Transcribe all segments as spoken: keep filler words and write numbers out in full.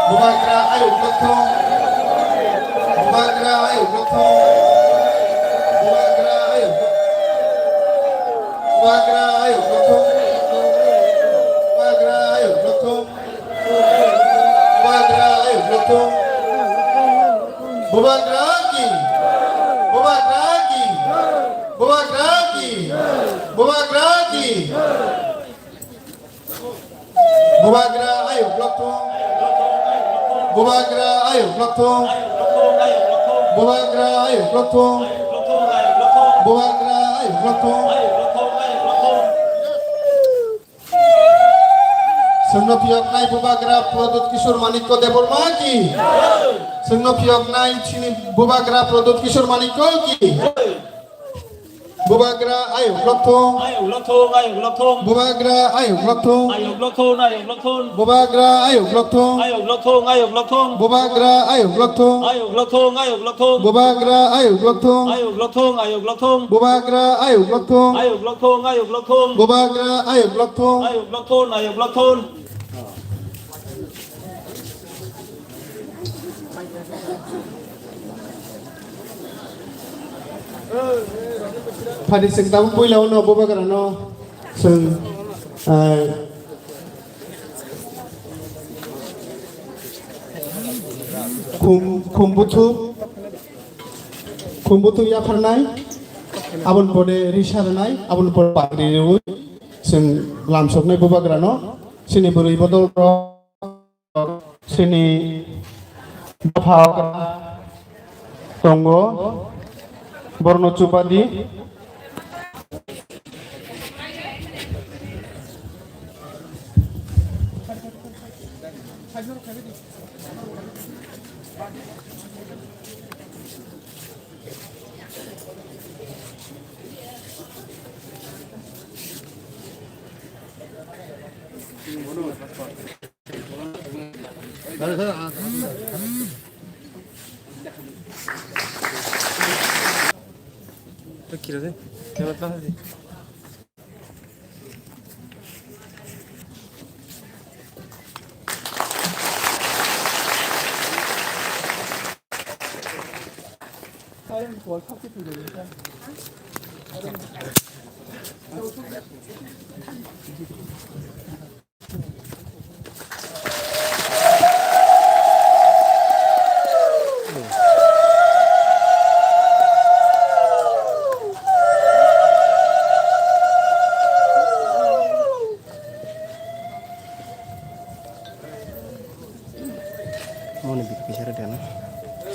Bubagra ayuk lokthong. Bubagra ayuk lokthong. Bubagra ayuk lokthong. Bubagra ayuk lokthong. Bubagra ayuk lokthong. Bubagra ayuk lokthong. Bubagra ki. Bubagra ki. Bubagra ki. Bubagra ki. Bubagra ayuk lokthong. Bubagra ayuk lokthong. Bubagra ayuk lokthong. Bubagra ayuk lokthong. Chwngno phiyoknai Bubagra Pradyut Kishore Manikya Debbarma ki. Chwngno phiyoknai chini Bubagra Pradyut Kishore Manikya ki. Bubagra ayuk lokthong. Ayuk lokthong, ayuk lokthong. Bubagra ayuk lokthong. Ayuk lokthong, ayuk lokthong. Bubagra ayuk lokthong. Ayuk lokthong, ayuk lokthong. Bubagra ayuk lokthong. Ayuk lokthong, ayuk lokthong. Bubagra ayuk lokthong. Ayuk lokthong, ayuk lokthong. Bubagra ayuk lokthong. Ayuk lokthong, ayuk lokthong. Bubagra ayuk lokthong. Ayuk lokthong, ayuk lokthong. Phadi chwng tabuk puila uno bubagrano chwng, ah, khum, khum buthu, khum buthu yapharnai, aboni pore risa rwnai, aboni pore pagri rwi chwng lamsoknai bubagrano, chini bwrwi bodol rok. Chini dopha tongo, borno chubadi.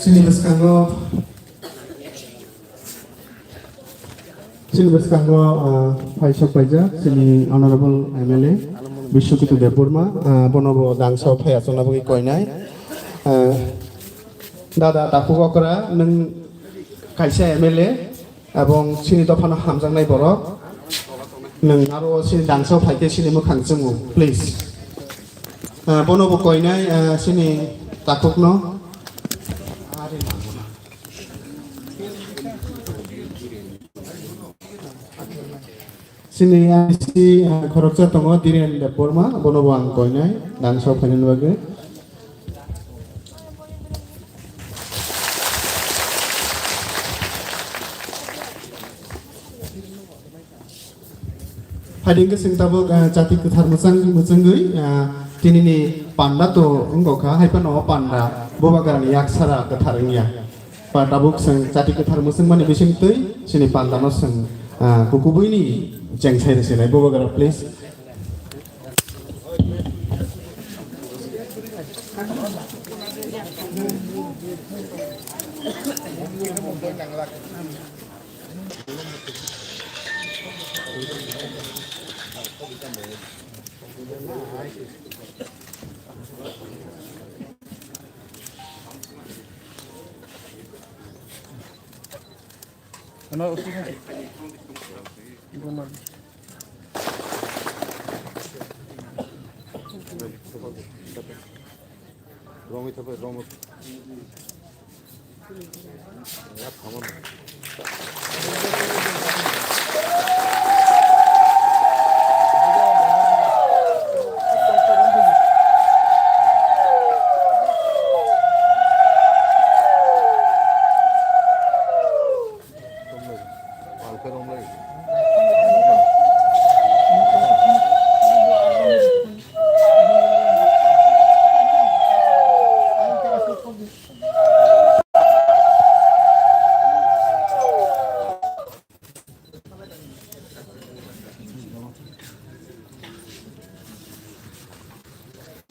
Chini bwskango Chini bwskango, ah, phaisok paijak chini Honorable M L A Biswakito Debbarma, ah, bono bo dangsa phai achukna bagwi koinai. Ah, Dada Takhuk Okra, nwng kaisa M L A, abong chini dophano hamjaknai borok. Nwng aro chini dangsa phaikhe chini mwkhang chwngo, please. Ah, bono bo koinai, ah, chini Takhukno. Chini M C, ah, khoroksa tongo, Dhiren Debbarma, bono bo ang koinai, dangsa phainani bagwi. Phaidi hwnkhe chwng tabuk, ah, chati kwthar mwchang-, mwchangwi, ah, tinini panda to wngkha, hai phano o panda bubagrani yaksara kwthar wngya. Pa tabuk chwng chati kwthar mwchangmani bisingtwi chini pandano chwng, ah, kukubuini chengsai rwsinai bubagra, please. Ano, usi kan? Ibu nabi. Romwi thapai, romwi. Ya, thaman.